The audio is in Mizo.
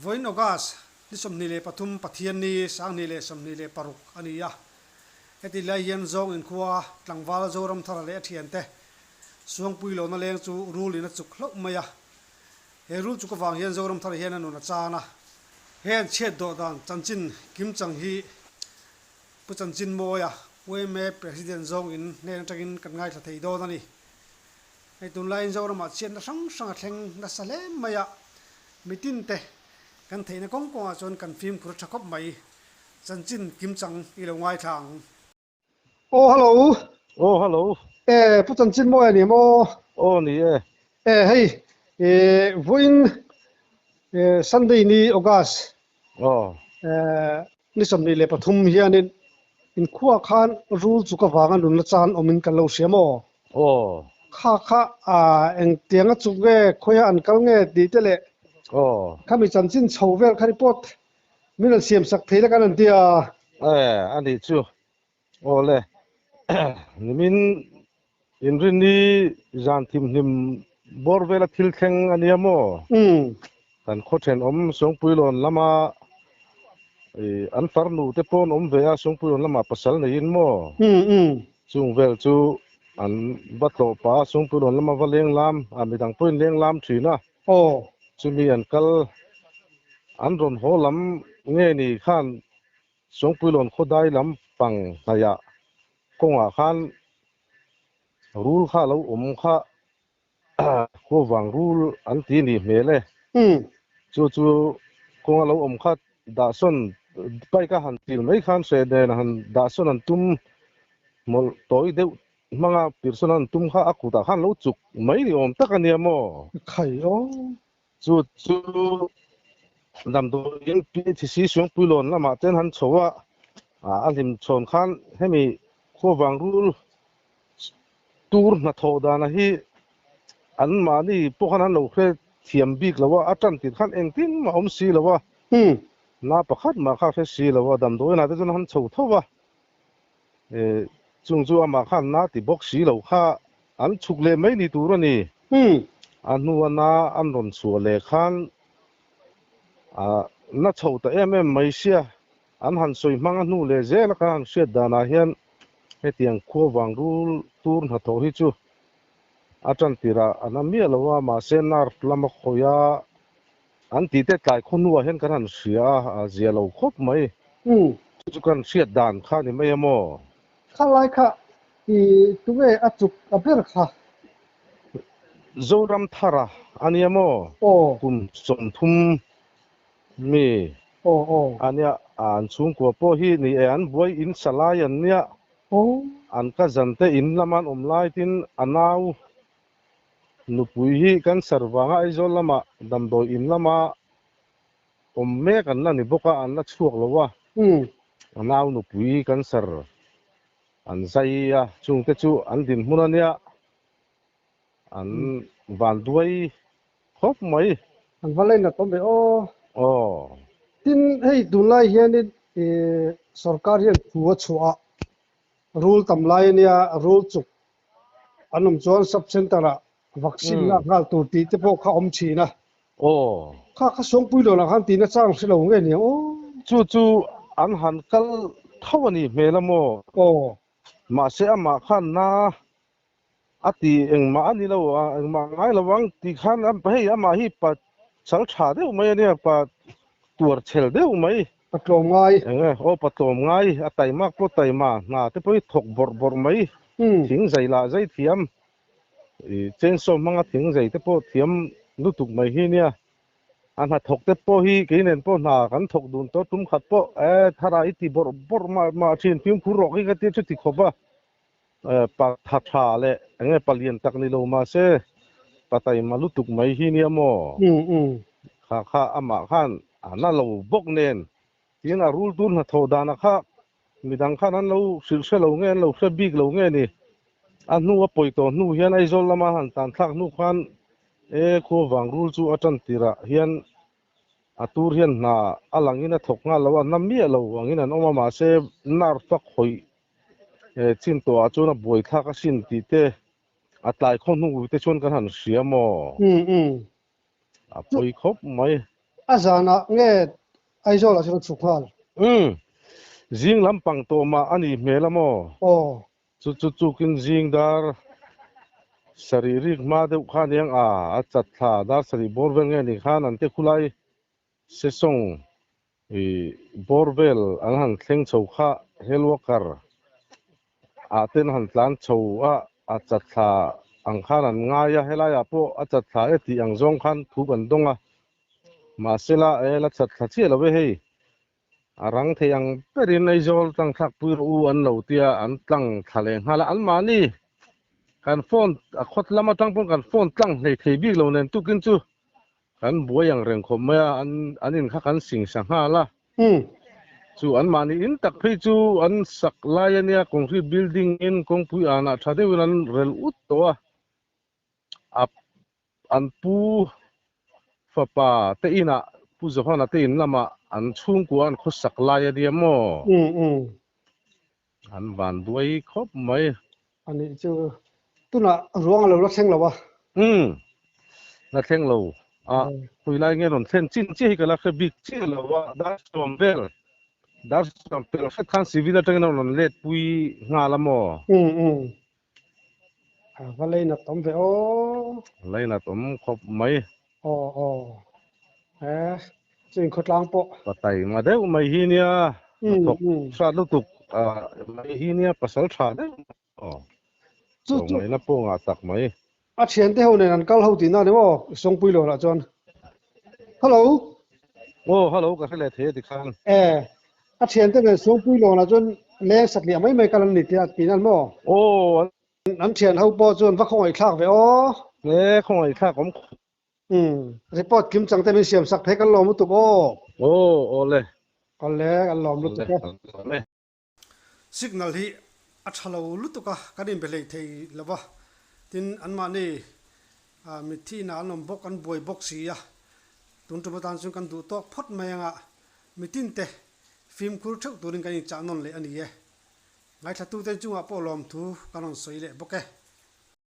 Vawiin August ni 23 Pathianni 2026 a ni a. Heti lai hian Zawng inkhua tlangval Zoramthara leh a thiante Suangpui lohna leng chu rul in a chuk hlauh mai a. He rul chuk avang hian Zoramthara hian a nun a chan a. He an chhiat dawh dan chanchin kimchang hi Pu Chanchinmawia, yma President zawng in hnen atangin kan ngaithla thei dawn a ni. Hei tunlaiin Zoramah chhiatna hrang hrang a thleng nasa hle mai a, mitin te kan theihna kawng kawngah chuan kan fimkhur tha khawp mai. Chanchin kimchang i lo ngaithla ang. Aw hello. Aw hello. E Pu Chanchinmawia ni maw? Aw ni e. E hei e vawiin e Sunday ni August Aw. E Ni 23 hianin inkhuah khan rul chuk avanga nunna chan awmin kan lo hria maw? Aw. Kha kha engtianga chuk nge, khawiah an kal nge tih te leh Aw. Khami chanchin chho vel kha report min rawn siam sak thei la kan han ti a. E, a nih chu. Aw le, nimin inrinni zan thimhlim bawr vela thil thleng a nia maw? Kan khaw thenawm Sawngpuilawn lama an farnu te pawh an awm ve a, Sawngpuilawn lamah pasal neiin maw? Chung vel chu an va tlawh pah a, Sawngpuilawn lama va leng lam, a midang pawhin leng lam thin a. Chumi an kal an rawn haw lam nge ni khan Sawngpuilawn khawdai lam pang hnaihah kawngah khan rul kha a lo awm kha khuavang rul an ti nih hmel e. Chu chu kawnga lo awm kha dahsawn bike a han til mai khan hreh nen han dahsawn an tum mawlh tawi deuh hmanga pirsawn an tum kha a kutah khan lo chuk mai ni awm tak a nia maw? Khai aw. Chu chu damdawiin PHC Suangpuilawn lamah ten han chho a, a hlim chhawn khan hemi khuavang rul tur hnathawh dana hi anmahni pawh khan an lo hre thiam bik lo a, a tan tir khan engtin mah awm si lo a, na pakhat mah kha hre si lo a, damdawiinah te chuan han chho tho a, Chung chu amah khan na ti bawk si lo kha an chhuk leh mai ni tur a ni. A hnua na an rawn chhuah leh khan na chho ta em em mai sia. An han sawi hmang a hnu leh zel a kan han hriat danah hian hetiang khua vang rul tur hnathawh hi chu a tan tirah a na miah lo a, mahse nerve lama khawih a An tih te tlai khaw hnuah hian kan han hria a, a zia lo khawp mai. Chu chu kan hriat dan kha ni mai a maw? Kha lai kha i tunge a chuk a ber kha? Zoramthara a nia maw? Aw. Kum 30 mi Aw aw. a nia, an chhungkua pawh hi ni e, an buai in sa lai an nia. Aw. An cousin te in lama an awm lai tin a nau Nupui hi cancer vanga Aizawl lama damdawi in lama awm mek an la ni bawk a, an la chhuak lo a. A nau nupui hi cancer an zai a, chungte chu an dinhmun a nia, an vanduai khawp mai. An va lainat awm ve aw. Aw. Tin, hei tunlai hianin sorkar hian thu a chhuah a, rul tam lai a nia, rul chuk An awm chuan sub center ah vaccine lak nghal tur tih te pawh kha awm thin a. Aw. Kha kha Sawngpui lo lah khan tihna chang hre lo nge ni ang aw. Chu chu an han kal tho a nih hmel a maw? Aw. Mahse amah khan na a ti engmah a ni lo a, engmah ngai lo ang tih khan hei amah hi pa sal tha deuh mai a nia, pa tuar chhel deuh mai. Pa tlawm ngai. Eng e, aw pa tlawm ngai, a taimak pawh taima, hna te pawh hi thawk bawrh bawrh mai, thing zai lah zai thiam, i chainsaw hmanga thing zai te pawh thiam lutuk mai hi nia. A hna thawk te pawh hi kei nen pawh hna kan thawk dun tawh tum khat pawh e thara i ti bawrh bawrh mah mah thin, fimkhur rawk hi ka tia chuti khawp a, pa tha tha leh eng nge palian tak ni lo mahse pa taima lutuk mai hi nia maw? Kha kha amah khan a na lo bawk nen tin a rul tur hnathawh danah kha midang khan an lo hrilh hre lo nge an lo hre bik lo nge ni? A hnu a pawi tawh hnu hian Aizawl lama han tan thlak hnu khan e khuavang rul chu a tan tirah hian A tur hian hna a langin a thawk nghal lo a, na miah lo angin an awm a, mahse nerve a khawih chin tawhah chuan a buaithlak asin tih te a tlai khaw hnu te chuan kan han hria maw? A pawi khawp mai. A zanah nge Aizawl ah chuan a chhuk nghal? Umm. Zing lampang tawh mah a nih hmel a maw? Aw. Chu chu chukin zing dar sarih rik hma deuh kha aniang a, a chat thla dar sarih bawr vel nge nih khan an te khulai sesawng i bawr vel an han thleng chho kha hel worker ah ten han tlan chho a, a chat thla ang khan an ngai a, helai ah pawh a chat thla e tih ang zawng khan thu kan dawng a, mahsela e la chat thla chiah lo e hei. A rang thei ang berin Aizawl tlang thlak pui rawh u an lo tia an tlang thla leh nghal a, anmahni kan phone a khawt lam atang pawn kan phone tlang hlei thei bik lo nen tukin chu kan buai ang reng khawp mai a, an an in kha kan sing sa nghal a. Chu anmahni in tak phei chu an sak lai ania concrete building in kawngpui anah tha deuhin an rel ut tawh a, a An pu fapa te inah Pu Johana te in lamah an chhungkua an khawsak lai a nia maw? An van duai khawp mai. A nih chu tunah ruang a lo la thleng lo a. Umm la thleng lo a, hui lai nge rawn thlen chin chiah hi ka la hre bik chiah lo a, dar sawm vel dar sawm pel hret khan civil atangin a rawn let pui nghal a maw? Umm. A va leinat awm ve aw. Leinat awm khawp mai. Aw aw. He chu inkhawtlang pawh. Patai ma deuh mai hi nia. Hnathawk hrat lutuk mai hi nia pasal tha deuh mai aw. Chu chu. Ngaihna pawh ngah tak mai. A thiante ho nen an kal ho tihna ni maw Sawngpui lo lah chuan. Hello. Aw hello ka hre leh thei a tikhan. E a thiante nen Sawngpui lo lah chuan leng satliah mai mai kal an ni tia tihna ni maw? Aw an. An thian ho pawh chuan va khawngaihthlak ve aw. E khawngaihthlak awm khawp. Umm report kim chang te min siam sak phei kan lawm lutuk aw. Aw awle. Awle kan lawm lutuk e. Awle. Signal hi a tha lo lutuk a, kan inbe hlei thei lo va, tin anmahni mitthi inah an awm bawk, an buai bawk si a, tun tum atan chuan kan duh tawk phawt mai anga mitinte fimkhur theuh turin kan inchah nawn leh a ni e. Ngaithlatute chungah pawh lawmthu kan rawn sawi leh bawk e.